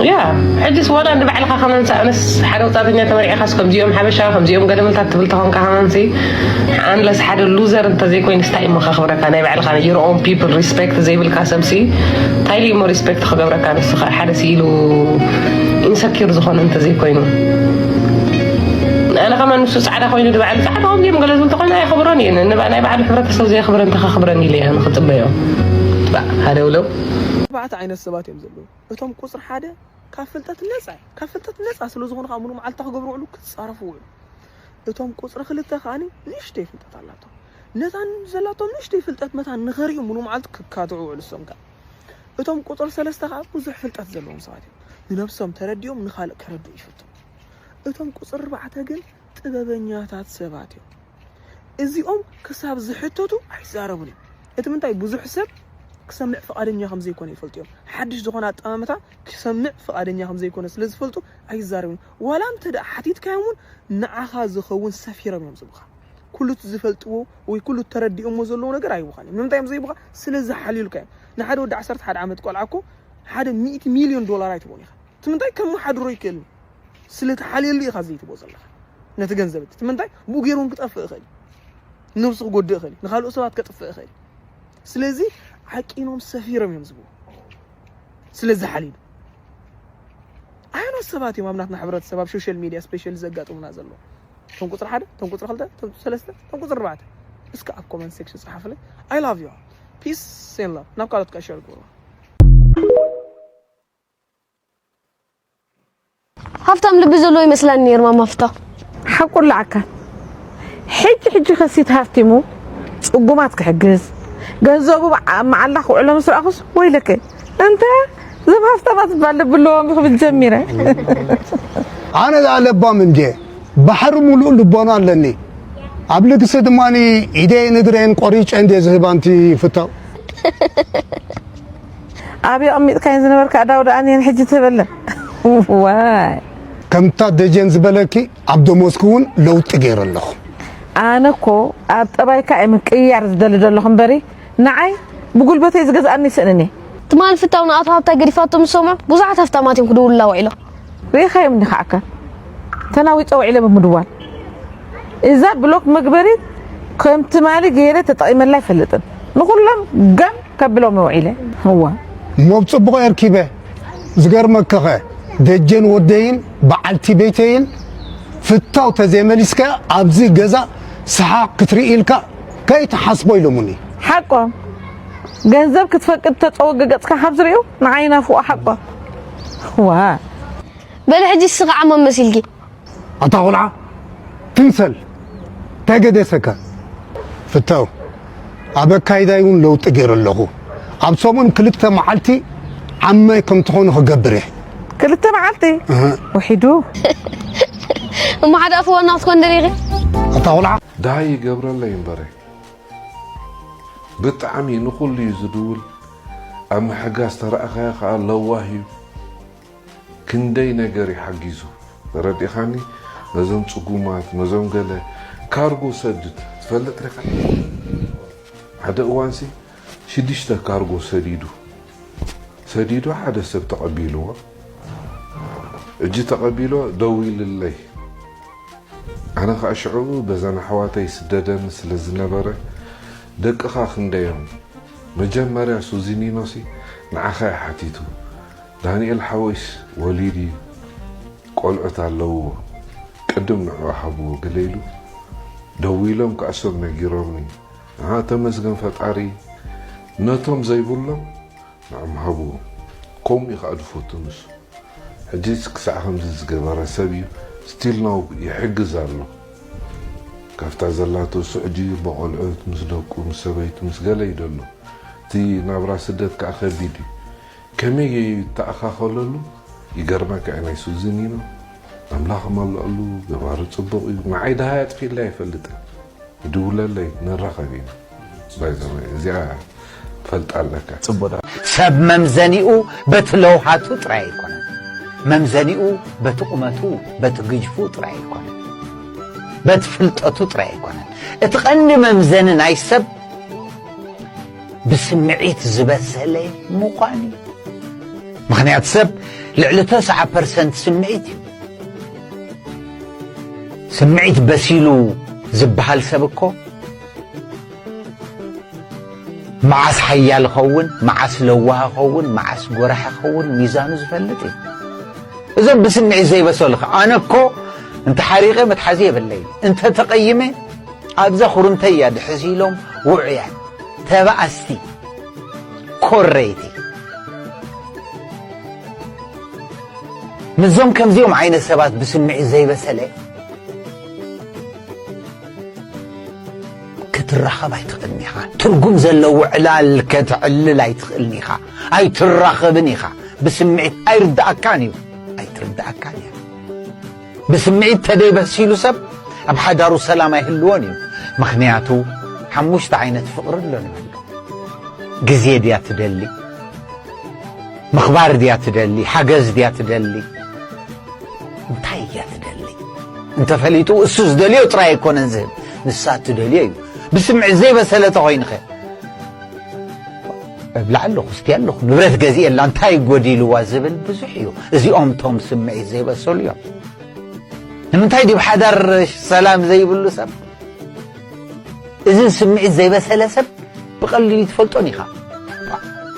ያ ሕጅስ ዋላ ንባዕልኻ ከመንሳ ኣነስ ሓደ ወፃተኛ ተመርዒኻስ ከምዚኦም ሓበሻ ከምዚኦም ገለመልታት ትብል ተኾንካ ከመንሲ ኣንለስ ሓደ ሉዘር እንተዘይኮይንስ እንታይ እሞ ከኽብረካ ናይ ባዕልኻ your own people respect ዘይብልካ ሰብሲ እንታይ ኢሉ እሞ ሪስፔክት ክገብረካ ንስኻ ሓደ ስኢሉ ኢንሰኪር ዝኾነ እንተዘይኮይኑ ኣነ ከማን ንሱ ፃዕዳ ኮይኑ ንባዕሉ ፃዕዳ ከምዚኦም ገለ ዝብል ተኮይኑ ኣይኽብሮን እየ ንባ ናይ ባዕሉ ሕብረተሰብ ዘየኽብረ እንተኸኽብረን ኢለ እየ ንክፅበዮ ሓደ ውለው ኣርባዕተ ዓይነት ሰባት እዮም ዘለዉ እቶም ቁፅሪ ሓደ ካብ ፍልጠት ነፃ ካብ ፍልጠት ነፃ ስለ ዝኾኑ ከዓ ሙሉ መዓልታ ክገብሩ ውዕሉ ክፃረፉ ውዕሉ እቶም ቁፅሪ ክልተ ከዓ ንእሽተይ ፍልጠት ኣላቶም ነታ ዘላቶም ንእሽተይ ፍልጠት መታ ንኸርእዩ ሙሉ መዓልቲ ክካትዑ ውዕሉ እሶም ከዓ እቶም ቁፅሪ ሰለስተ ከዓ ብዙሕ ፍልጠት ዘለዎም ሰባት እዮም ንነብሶም ተረዲኦም ንኻልእ ከረድኡ ይፍትኑ እቶም ቁፅሪ ኣርባዕተ ግን ጥበበኛታት ሰባት እዮም እዚኦም ክሳብ ዝሕተቱ ኣይዛረቡን እዮም እቲ ምንታይ ብዙሕ ሰብ ክሰምዕ ፍቓደኛ ከም ዘይኮነ ይፈልጡ እዮም ሓድሽ ዝኾነ ኣጠማምታ ክሰምዕ ፍቓደኛ ከም ዘይኮነ ስለ ዝፈልጡ ኣይዛረቡን ዋላ እንተ ደኣ ሓቲትካዮም እውን ንዓኻ ዝኸውን ሰፊሮም እዮም ዝብኻ ኩሉ እቲ ዝፈልጥዎ ወይ ኩሉ ተረዲኦሞ ዘለዉ ነገር ኣይብኻን እዮም ንምንታይ እዮም ዘይብኻ ስለ ዝሓልዩልካ እዮም ንሓደ ወዲ ዓሰርተ ሓደ ዓመት ቆልዓ እኮ ሓደ ሚእቲ ሚልዮን ዶላር ኣይትቦን ኢኻ እቲ ምንታይ ከመሓድሮ ይክእልኒ ስለ ትሓልየሉ ኢኻ ዘይትቦ ዘለኻ ነቲ ገንዘብ እቲ ምንታይ ብኡ ገይሩ እውን ክጠፍእ ይኽእል እዩ ነብሱ ክጎድእ ይኽእል እዩ ንኻልኦ ሰባት ከጥፍእ ይኽእል እዩ ስለዚ ዓቂኖም ሰፊሮም እዮም ዝብሉ ስለ ዝሓልዩ ኣይኖት ሰባት እዮም ኣብ ናትና ሕብረተሰብ ኣብ ሶሻል ሚድያ ስፔሻሊ ዘጋጥሙና ዘለዉ እቶም ቁፅሪ ሓደ እቶም ቁፅሪ ክልተ እቶም ሰለስተ እቶም ቁፅሪ ኣርባዕተ እስከ ኣብ ኮመንት ሴክሽን ፀሓፍለይ I love you peace and love ናብ ካልኦት ከዓ ሸር ግበሩ ሃፍታም ልቢ ዘለዎ ይመስላኒ ነይሩ ማማ ፍታው። ሓቁ ኣለዓካ ሕጂ ሕጂ ከሲት ሃፍቲሙ ጽጉማት ክሕግዝ ገንዘቡ ኣብ መዓላ ክውዕሎ ምስ ረኣኹስ ወይለከ እንተ እዞም ሃፍታማት እባ ልቢ ኣለዎም ክብል ጀሚረ። ኣነ ደኣ ለባም እንድየ ባሕሪ ሙሉእ ልቦና ኣለኒ ኣብ ልግሲ ድማ ኢደየን እግረየን ቆሪጨ እንድየ ዝህባ ኣንቲ ፍታው። ኣበይ ኣቐሚጥካየን ዝነበርካ ኣእዳው ደኣ እኒአን ሕጂ ተበለን ዋይ ከምታ ደጀን ዝበለኪ ኣብ ደሞዝኪ እውን ለውጢ ገይረ ኣለኹ ኣነ እኮ ኣብ ጠባይካ እየ ምቅይያር ዝደሊ ዘለኹ እምበሪ፣ ንዓይ ብጉልበተይ ዝገዝኣኒ ይስእንኒ። ትማል ፍታው ንኣቶ ሃብታይ ገዲፋቶ ምስ ሰምዑ፣ ብዙሓት ሃፍታማት እዮም ክድውሉላ ውዒሎም። ርኢኻዮም እንዲኻ ኣካ? ተናዊጸ ውዒለ ብምድዋል። እዛ ብሎክ መግበሪት ከም ትማሊ ገይረ ተጠቒመላ ኣይፈልጥን። ንኹሎም ጋም ከብሎም ውዒለ። እዋ። እሞ ብጽቡቕ የርኪበ። ዝገርመከኸ፣ ደጀን ወደይን በዓልቲ ቤተይን ፍታው ተዘይመሊስካ ኣብዚ ገዛ ሰሓቕ ክትርኢ ኢልካ ከይትሓስቦ ኢሎሙኒ። ሓቆም። ገንዘብ ክትፈቅድ ተጸወገ ገጽካ ካብ ዝርእዩ ንዓይ ናፍቖ ሓቆም። ዋ። በሊ ሕጂ እስኻ ዓማም መሲልኪ። ኣታ ቆልዓ፣ ትምሰል። እንታይ ገደሰካ? ፍታው፣ ኣብ ኣካይዳይ እውን ለውጢ ገይረ ኣለኹ። ኣብ ሰሙን ክልተ መዓልቲ ዓማይ ከም ትኾኑ ክገብር እየ። ክልተ መዓልቲ? እህ። ውሒዱ። እሞ ሓደ ኣፍ ዋና ክትኮን ደሊኺ? ኣታ ቆልዓ። ደሃይ ይገብረለይ እምበረ። ብጣዕሚ ንኹሉ እዩ ዝድውል። ኣብ ምሕጋዝ ተረኣኻዮ ኸኣ ለዋህ እዩ። ክንደይ ነገር እዩ ሓጊዙ። ተረዲእኻኒ? ነዞም ጽጉማት፣ ነዞም ገለ ካርጎ ሰድድ ትፈልጥ ዲኻ? ሓደ እዋንሲ ሽዱሽተ ካርጎ ሰዲዱ፣ ሰዲዱ ሓደ ሰብ ተቐቢልዎ። እጂ ተቐቢሎ ደዊልለይ። ኣነ ኸኣ ሽዑ በዘን ኣሕዋተይ ይስደደኒ ስለ ዝነበረ፣ ደቅኻ ክንደዮም? መጀመርያ ሱዚኒኖሲ ንዓኻ እዩ ሓቲቱ። ዳንኤል ሓወይስ ወሊድ እዩ፣ ቆልዑት ኣለውዎ፣ ቅድም ንዕኡ ሃብዎ ገለ ኢሉ። ደዊሎም ከኣ ሰብ ነጊሮምኒ። ኣሃ፣ ተመስገን ፈጣሪ፣ ነቶም ዘይብሎም ንዖም ሃብዎም። ከምኡ እዩ ከኣ ዝፈቱ ንሱ። ሕጂስ ክሳዕ ከምዚ ዝገበረ ሰብ እዩ፣ ስቲል ናው ይሕግዝ ኣሎ። ካብታ ዘላቶ ስዑዲ ብቖልዑት፣ ምስ ደቁ፣ ምስ ሰበይቱ፣ ምስ ገለ እዩ ዘሎ። እቲ ናብራ ስደት ከኣ ከቢድ እዩ። ከመይ ይተኣኻኸለሉ ይገርመካ እዩ። ናይ ሱዚኒኖ ኣምላኽ መልኣሉ፣ ገባሩ ጽቡቕ እዩ። ንዓይ ደሃይ ኣጥፊእለይ ኣይፈልጥን። ይድውለለይ፣ ንራኸብ ኢና። ባይ ዘ ወይ፣ እዚኣ ትፈልጣ ኣለካ። ጽቡቕ። ሰብ መምዘኒኡ በቲ ለውሃቱ ጥራይ ኣይኮነን። መምዘኒኡ በቲ ቁመቱ፣ በቲ ግጅፉ ጥራይ ኣይኮነን። በቲ ፍልጠቱ ጥራይ ኣይኮነን። እቲ ቀንዲ መምዘኒ ናይ ሰብ ብስምዒት ዝበሰለ ምዃን እዩ። ምኽንያቱ ሰብ ልዕሊ ተስዓ ፐርሰንት ስምዒት እዩ። ስምዒት በሲሉ ዝበሃል ሰብ እኮ መዓስ ሓያል ኸውን፣ መዓስ ለዋህ ኸውን፣ መዓስ ጎራሕ ኸውን ሚዛኑ ዝፈልጥ እዩ። እዞም ብስምዒት ዘይበሰሉ ኸ፣ ኣነ እኮ እንተ ሓሪቐ መትሓዚ የብለይን፣ እንተ ተቐይመ ኣብዛ ኹርምተይ እያ ድሕዝ ኢሎም ውዑያት፣ ተባኣስቲ፣ ኮረይቲ። ምስዞም ከምዚኦም ዓይነት ሰባት ብስምዒት ዘይበሰለ ክትራኸብ ኣይትኽእልን ኢኻ። ትርጉም ዘለዎ ዕላል ከተዕልል ኣይትኽእልን ኢኻ። ኣይትራኸብን ኢኻ። ብስምዒት ኣይርድኣካን እዩ። ኣይትርድኣካን እያ። ብስምዒት ተደይበሲሉ ሰብ ኣብ ሓዳሩ ሰላም ኣይህልዎን እዩ። ምኽንያቱ ሓሙሽተ ዓይነት ፍቕሪ ኣሎ ንበል። ግዜ ድያ ትደሊ? ምኽባር ድያ ትደሊ? ሓገዝ ድያ ትደሊ? እንታይ እያ ትደሊ? እንተፈሊጡ እሱ ዝደልዮ ጥራይ ኣይኮነን ዝህብ፣ ንሳ ትደልዮ እዩ። ብስምዒት ዘይበሰለ ተኾይንኸ? እብላ ኣለኹ፣ እስቲ ኣለኹ፣ ንብረት ገዚኤላ፣ እንታይ ጎዲልዋ ዝብል ብዙሕ እዩ። እዚኦም እቶም ስምዒት ዘይበሰሉ እዮም። ንምንታይ ድዩ ብሓዳር ሰላም ዘይብሉ ሰብ? እዚ ስምዒት ዘይበሰለ ሰብ ብቐሊሉ ትፈልጦን ኢኻ።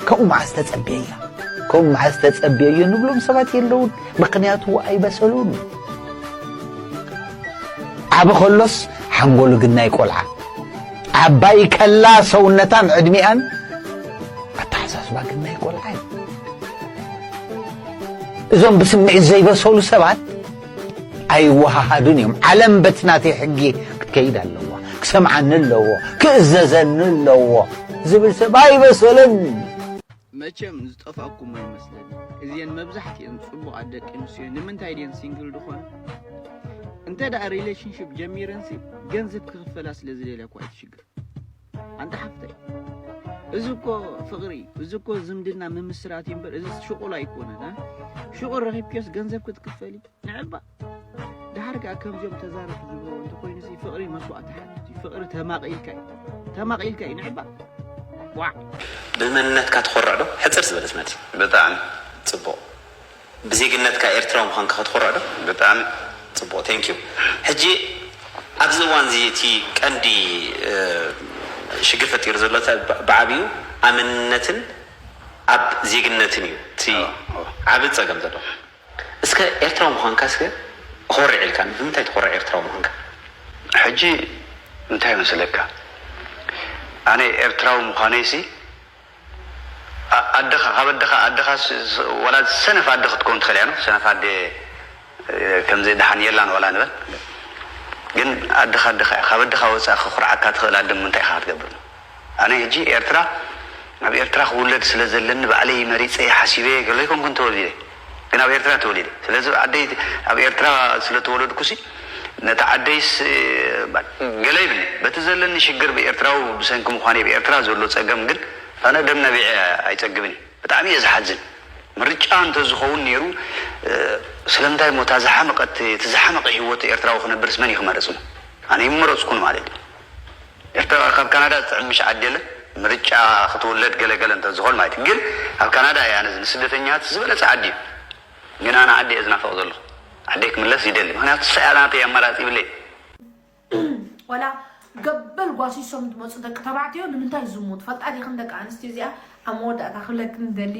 ከምኡ መዓስ ተጸብየያ፣ ከምኡ መዓስ ተጸብየዮ ንብሎም ሰባት የለውን። ምኽንያቱ ኣይበሰሉን። ዓቢ ከሎስ ሓንጎሉ ግናይ ቆልዓ፣ ዓባይ ከላ ሰውነታን ዕድሚኣን ኣተሓሳስባ ግናይ ቆልዓ እዩ። እዞም ብስምዒት ዘይበሰሉ ሰባት ኣይወሃሃዱን እዮም። ዓለም በቲ ናተይ ሕጊ ክትከይድ ኣለዋ፣ ክሰምዓኒ ኣለዎ፣ ክእዘዘኒ ኣለዎ ዝብል ሰብ ኣይበሰለን። መቸም ዝጠፋእኩም ኣይመስለኒ። እዚኤን መብዛሕቲኤን ጽቡቓት ደቂ ኣንስትዮ ንምንታይ ድየን ሲንግል ዝኾና? እንተ ደኣ ሪሌሽንሺፕ ጀሚረንሲ ገንዘብ ክኽፈላ ስለ ዝደልያ እኮ ኣይትሽገር። ኣንታ ሓፍተይ፣ እዚ እኮ ፍቕሪ፣ እዚ እኮ ዝምድና ምምስራት እዩ እምበር፣ እዚ ሽቑል ኣይኮነን። እ? ሽቑል ረኺብክዮስ ገንዘብ ክትክፈሊ ንዕባ። ደሓ ዳርጋ ከምዚኦም ተዛረብቲ ዝብልዎ እንተኾይኑ ሲ ፍቕሪ መስዋእቲ ሓትት እዩ። ፍቕሪ ተማቒልካ እዩ። ተማቒልካ እዩ ንዕባ። ዋዕ። ብመንነትካ ትኾርዕ ዶ? ሕፅር ዝበለት መልሲ። ብጣዕሚ። ፅቡቕ። ብዜግነትካ ኤርትራዊ ምዃንካ ክትኾርዕ ዶ? ብጣዕሚ። ፅቡቕ፣ thank you። ሕጂ ኣብዚ እዋን እዚ እቲ ቀንዲ ሽግር ፈጢሩ ዘሎ ብዓብዩ ኣብ መንነትን ኣብ ዜግነትን እዩ እቲ ዓቢ ጸገም ዘሎ። እስከ ኤርትራዊ ምዃንካ እስከ ኮርዕ ኢልካ፣ ብምንታይ ትኾርዕ ኤርትራዊ ምዃንካ? ሕጂ እንታይ መስለካ፣ ኣነ ኤርትራዊ ምዃነይሲ ኣደኻ ካብ ኣደኻ ኣደኻ ወላ ሰነፍ ኣደ ክትከውን ትኽእል እያ። ሰነፍ ኣደ ከምዚ ደሓን የላን ዋላ ንበል፣ ግን ኣደኻ ኣደኻ እያ። ካብ ኣደኻ ወፃእ ክኹርዓካ ትኽእል ኣደ ምንታይ ኢኻ ክትገብር? ኣነ ሕጂ ኤርትራ ኣብ ኤርትራ ክውለድ ስለ ዘለኒ ባዕለይ መሪፀ ሓሲበ ገሎ ኣይኮንኩን ተወሊደ፣ ግን ኣብ ኤርትራ ተወሊደ። ስለዚ ዓደይ ኣብ ኤርትራ ስለ ተወለድኩሲ ነቲ ዓደይስ ገለ ይብኒ በቲ ዘለኒ ሽግር ብኤርትራዊ ብሰንኪ ምዃነይ ብኤርትራ ዘሎ ፀገም ግን ኣነ ደም ነቢዐ ኣይፀግብን እዩ። ብጣዕሚ እየ ዝሓዝን። ምርጫ እንተዝኸውን ነይሩ ስለምንታይ እሞ እታ ዝሓመቐት እቲ ዝሓመቐ ህይወት ኤርትራዊ ክነብርስ መን እዩ ክመርፅ? ኣነ ይመረፅኩን ማለት እዩ። ኤርትራ ካብ ካናዳ ዝጥዕም ምሽ ዓዲ የለን። ምርጫ ክትውለድ ገለገለ እንተዝኾን ማለት እዩ። ግን ኣብ ካናዳ እየ ኣነ ንስደተኛት ዝበለፀ ዓዲ እዩ። ግን ኣነ ዓዲ እየ ዝናፈቕ ዘለኹ። ዓደይ ክምለስ ይደሊ። ምክንያቱ ሰኣላተይ ኣማራፂ ይብለይ። ዋላ ገበል ጓሲሶም ዝመፁ ደቂ ተባዕትዮ ንምንታይ ዝሙት ፈልጣ ዲኽን ደቂ ኣንስትዮ እዚኣ ኣብ መወዳእታ ክብለክን ደሊ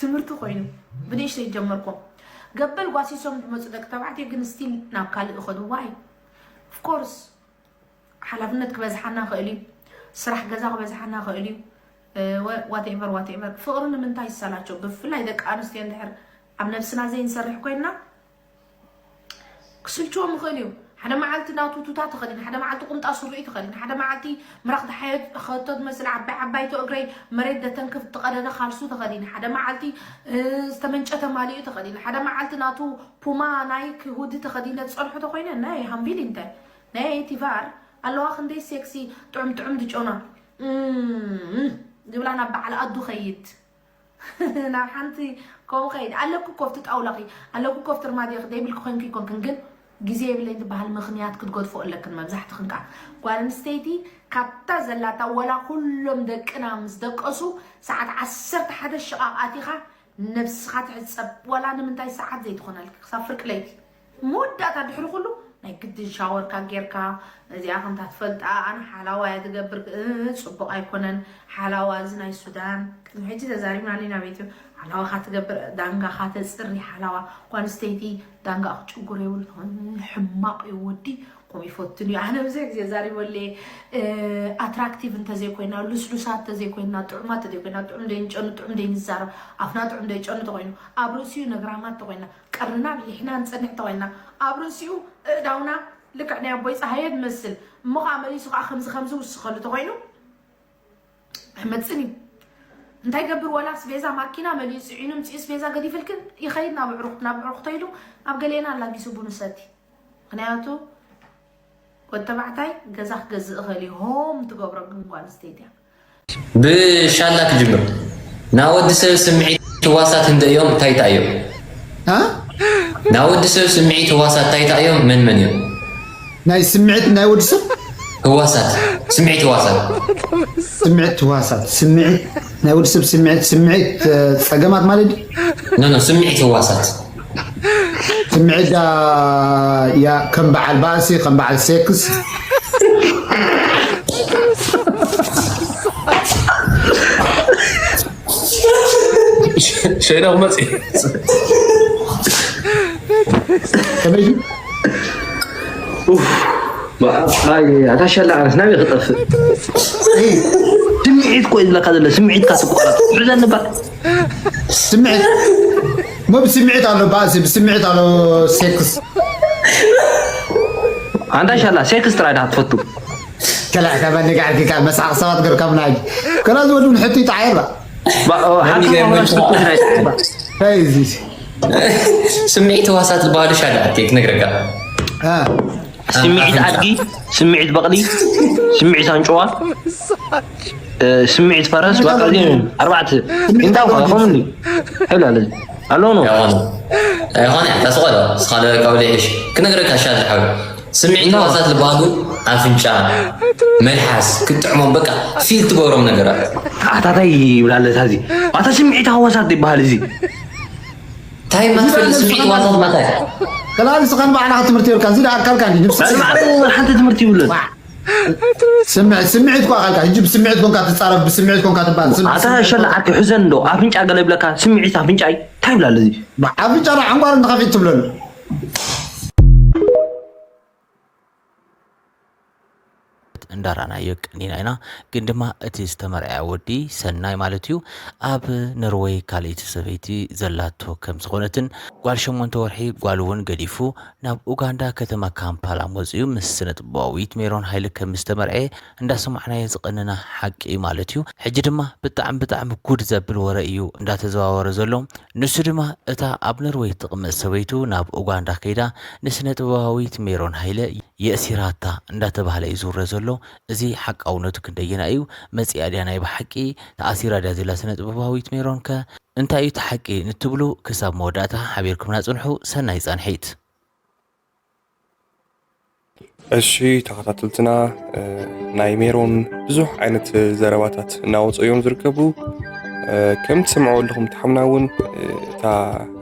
ትምህርቲ ኮይኑ ብንእሽተይ ጀመርኩም ገበል ጓሲሶም ዝመፁ ደቂ ተባዕትዮ ግን ስቲል ናብ ካልእ ይኸዱ ዋይ ኦፍኮርስ ሓላፍነት ክበዝሓና ይኽእል እዩ ስራሕ ገዛ ክበዝሓና ይኽእል እዩ whatever whatever ፍቕሪ ንምንታይ ይሰላቸው ብፍላይ ደቂ ኣንስትዮ እንድሕር ኣብ ነብስና ዘይንሰርሕ ኮይንና ክስልችዎም ይኽእል እዩ ሓደ መዓልቲ ናቱ ቱታ ተኸዲን ሓደ መዓልቲ ቁምጣ ሱርኢ ተኸዲን ሓደ መዓልቲ ምራኽ ተሓየት ኸቶ ዝመስል ዓባይ ዓባይቶ እግረይ መሬት ደተንክፍ ዝትቐደደ ካልሱ ተኸዲን ሓደ መዓልቲ ዝተመንጨተ ማሊኡ ተኸዲን ሓደ መዓልቲ ናቱ ፑማ ናይክ ሁዲ ተኸዲነ ዝፀንሖ ተኾይነ ናይ ሃምቪል እንተ ናይ ቲቫር ኣለዋ ክንደይ ሴክሲ ጥዑም ጥዑም ድጨና ዝብላ ናብ በዓል ኣዱ ኸይድ ናብ ሓንቲ ከምኡ ከይድ ኣለኩ ኮፍቲ ጣውላኺ ኣለኩ ኮፍቲ ርማድዮ ደይብልኪ ኮንኪ ይኮንክን ግን ግዜ የብለይን ዝበሃል ምኽንያት ክትገድፎ ኣለክን መብዛሕትኽን ከዓ ጓል ኣንስተይቲ ካብታ ዘላታ ወላ ኩሎም ደቅና ምስ ደቀሱ ሰዓት ዓሰርተ ሓደ ሽቓቕ ኣቲኻ ነብስኻ ትሕፀብ ዋላ ንምንታይ ሰዓት ዘይትኾነልኪ ክሳብ ፍርቂ ለይቲ መወዳእታ ድሕሪ ኩሉ ናይ ግድን ሻወርካ ጌርካ እዚኣ ከምታ ትፈልጣ ኣነ ሓላዋ እያ ትገብር እ፣ ፅቡቅ ኣይኮነን ሓላዋ እዚ ናይ ሱዳን ቅድሚ ሕጂ ተዛሪብና ሊና ቤት ሓላዋ ካትገብር ዳንጋ ካተፅሪ ሓላዋ ጓንስተይቲ ዳንጋ ክጭጉር የብሉ ሕማቅ እዩ ወዲ ከምኡ ይፈትን እዩ ኣነ ብዙሕ ግዜ ዛሪበለ ኣትራክቲቭ እንተዘይኮይና ልስሉሳት ተዘይኮይና ጥዑማት ተዘይኮይና ጥዑም ደይንጨኑ ጥዑም ደይንዛረብ ኣፍና ጥዑም ደይጨኑ ተኮይኑ ኣብ ርእሲኡ ነግራማት ተኮይና ቀርንና ሊሕና ንጸንሕ ተኾይንና ኣብ ርእሲኡ እእዳውና ልክዕ ናይ ኣቦይ ጸሃየ ዝመስል እሞ ከዓ መሊሱ ከዓ ከምዚ ከምዚ ውስኸሉ ተኾይኑ ኣይመፅን እዩ እንታይ ገብር ወላ ስቤዛ ማኪና መሊኡ ፅዒኑ ምፅኡ ስቤዛ ገዲፍልክን ይኸይድ ናብ ዕሩኽት ናብ ዕሩኽቶ ኢሉ ኣብ ገሌና ኣላጊሱ ቡኑ ሰቲ ምክንያቱ ወዲ ተባዕታይ ገዛ ክገዝእ እኽእል እዩ ሆም ትገብሮ ግን ጓል ኣንስተይቲ እያ ብሻላ ክጅምር ናብ ወዲ ሰብ ስምዒት ህዋሳት ህንደ እዮም እንታይ እንታይ እዮም ናብ ወዲ ሰብ ስምዒት ህዋሳት እንታይ እንታይ እዮም መን መን እዮም ናይ ስምዒት ናይ ወዲ ሰብ ህዋሳት ስምዒት ህዋሳት ስምዒት ህዋሳት ስምዒት ናይ ወዲ ሰብ ስምዒት ስምዒት ጸገማት ማለት እዩ ኖ ኖ ስምዒት ህዋሳት ስምዒት ዳ ያ ከም በዓል ባእሲ ከም በዓል ሴክስ ሸይዳ ክመፅ ከመይ ኣታ ሸላ ዓረስ ናበይ ክጠፍእ ስምዒት ኮ ዝብለካ ዘሎ ስምዒትካ ትቋረጥ ትሕዘኒ ባ ስምዒት ሞ ብስምዒት ኣሎ ባእሲ ብስምዒት ኣሎ ሴክስ ኣንታ ሻላ ሴክስ ጥራይ ዳ ትፈቱ ከላ ካብ ኣነጋዕርኪ ካብ መስሓቕ ሰባት ገርካምና ሕጂ ከላ ዝወዱ ንሕቱ ይጠዓየባ ስምዒት ህዋሳት ዝበሃሉ ሻዳ ክነግረካ ስምዒት ኣድጊ፣ ስምዒት በቕሊ፣ ስምዒት ኣንጭዋ፣ ስምዒት ፈረስ፣ በቕሊ፣ ኣርባዕተ። እንታይ እኳ ከምኒ ሄላ ኣለዚ ኣሎ ነው። ኣይኾነ እያ ታስቆሎ ስኻለ ካብ ዘይሕሽ ክነግረካ ሻ ዝሓው ስምዒት ህዋሳት ዝበሃሉ ኣፍንጫ፣ መልሓስ ክትጥዕሞም በቃ ፊል ትገብሮም ነገራት። ኣታታይ ይብላለ ታዚ ኣታ ስምዒት ህዋሳት ይበሃል እዚ። እንታይ ማትፈልጥ ስምዒት ህዋሳት ማታይ? ከላል ስኻን ባዕላኻ ትምህርቲ የብልካ እዚ ደኣ ኣካልካ እንዲ ንብስ ሓንቲ ትምህርቲ ይብለን። ስምዒት ስምዒት እኮ ኣካልካ ሕጂ ብስምዒት ኮንካ ትጻረፍ ብስምዒት ኮንካ ትባል ስም- ኣታ ሸላ ዓርኪ ሕዘን እንዶ ኣፍንጫ ገለ ይብለካ ስምዒት ኣፍንጫ እዩ እንታይ ይብላለ እዚ። ኣፍንጫ ዶ ዓንጓር እንተኸፊት ትብለሉ። እንዳራናዮ ቀኒና ኢና። ግን ድማ እቲ ዝተመርዐ ወዲ ሰናይ ማለት እዩ ኣብ ነርወይ ካልእቲ ሰበይቲ ዘላቶ ከም ዝኾነትን ጓል ሸሞንተ ወርሒ ጓል እውን ገዲፉ ናብ ኡጋንዳ ከተማ ካምፓላ መፅኡ ምስ ስነጥበባዊት ሜሮን ሃይለ ከም ዝተመርዐ እንዳሰማዕናዮ ዝቐነና ሓቂ እዩ ማለት እዩ። ሕጂ ድማ ብጣዕሚ ብጣዕሚ ጉድ ዘብል ወረ እዩ እንዳተዘዋወረ ዘሎ። ንሱ ድማ እታ ኣብ ነርወይ ትቕመጥ ሰበይቱ ናብ ኡጋንዳ ከይዳ ንስነ ጥበባዊት ሜሮን ሃይለ የእሲራታ እንዳተባህለ እዩ ዝውረ ዘሎ። እዚ ሓቃውነቱ ክንደየና እዩ? መጺኣ ድያ ናይ ብሓቂ? ተኣሲራ ድያ ዘላ ስነ ጥበባዊት ሜሮን ከ? እንታይ እዩ እቲ ሓቂ ንትብሉ ክሳብ መወዳእታ ሓቢርኩምና ጽንሑ። ሰናይ ጻንሒት። እሺ ተኸታተልትና ናይ ሜሮን ብዙሕ ዓይነት ዘረባታት እናወፁ እዮም ዝርከቡ። ከም ትሰምዕዎ ኣለኹም ተሓምና እውን እታ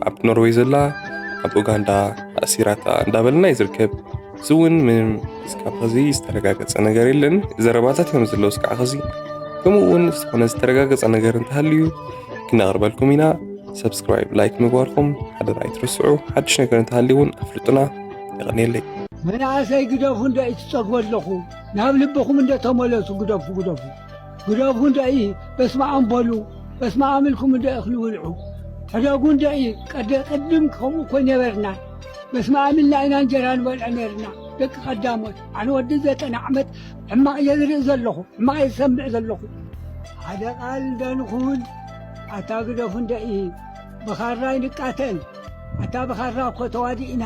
ኣብ ኖርወይ ዘላ ኣብ ኡጋንዳ ኣሲራታ እንዳበልና እዩ ዝርከብ። እዚ እውን ምንም እስካብ ኸዚ ዝተረጋገፀ ነገር የለን። ዘረባታት እዮም ዘለዉ እስካዕ ኸዚ ከምኡ እውን ዝኾነ ዝተረጋገፀ ነገር እንተሃልዩ ክነቕርበልኩም ኢና። ሰብስክራይብ ላይክ ምግባርኩም ሓደራ ኣይትረስዑ። ሓድሽ ነገር እንተሃልዩ እውን ኣፍልጡና። የቐንየለይ። መናእሰይ ግደፉ እንዶ እዩ ትጸግቡ ኣለኹ ናብ ልብኹም እንዶ ተመለሱ ግደፉ ግደፉ ግደፉ እንዶ እዩ በስመ ኣም በሉ በስመ ኣም ኢልኩም እንዶ እኽሊ ብልዑ ሕደጉ እንዶ እዩ ቀደ ቅድም ከምኡ እኮ ነበርና በስመ ኣም ኢልና ኢና እንጀራ ንበልዖ ነርና ደቂ ቀዳሞት ኣነ ወዲ ዘጠና ዓመት ሕማቕ እየ ዝርኢ ዘለኹ ሕማቕ እየ ዝሰምዕ ዘለኹ ሓደ ቃል እንዶ ንኹን ኣታ ግደፉ እንዶ እዩ ብኻራ ይንቃተል ኣታ ብኻራ እኮ ተዋዲእና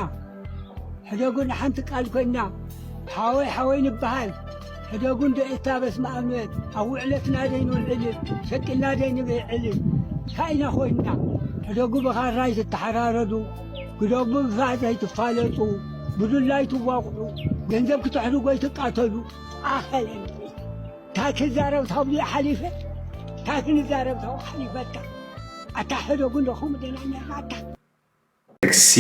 ሕደጉ ንሓንቲ ቃል ኮይና ሓወይ ሓወይ ንበሃል ሕደጉ እንዶ እታ በስመ ኣብ ንበል ኣብ ውዕለትና ደይ ንውዕል ሸቂልና ደይ ንብዕል እንታይ ኢና ኮይንና ሕደጉ ብኻራ ኣይትተሓራረዱ ግደጉ ብፋዕ ዘይትፋለጡ ብዱላ ኣይትዋቕዑ ገንዘብ ክተሕድጎ ኣይትቃተሉ ኣኸለን እንታይ ክዛረብ ታብዚ ሓሊፈ እንታይ ክንዛረብ ታብኡ ሓሊፈታ ኣታ ሕደጉ እንዶ ከምኡ ደና ነርና ኣታ ጥቅሲ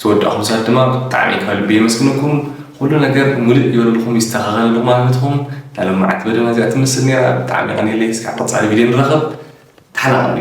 ዝወዳእኹም ሰባት ድማ ብጣዕሚ ካብ ልቢ የመስግነኩም። ኩሉ ነገር ሙሉእ ይበለልኩም ይስተኻኸለልኩም ኣብ ህይወትኩም። እታ ሎማዓንቲ መደብና እዚኣ ትመስል ነይራ። ብጣዕሚ የቐንየለይ። እስካብ ቀፃሊ ቪድዮ ንራኸብ። ተሓላቐሉ።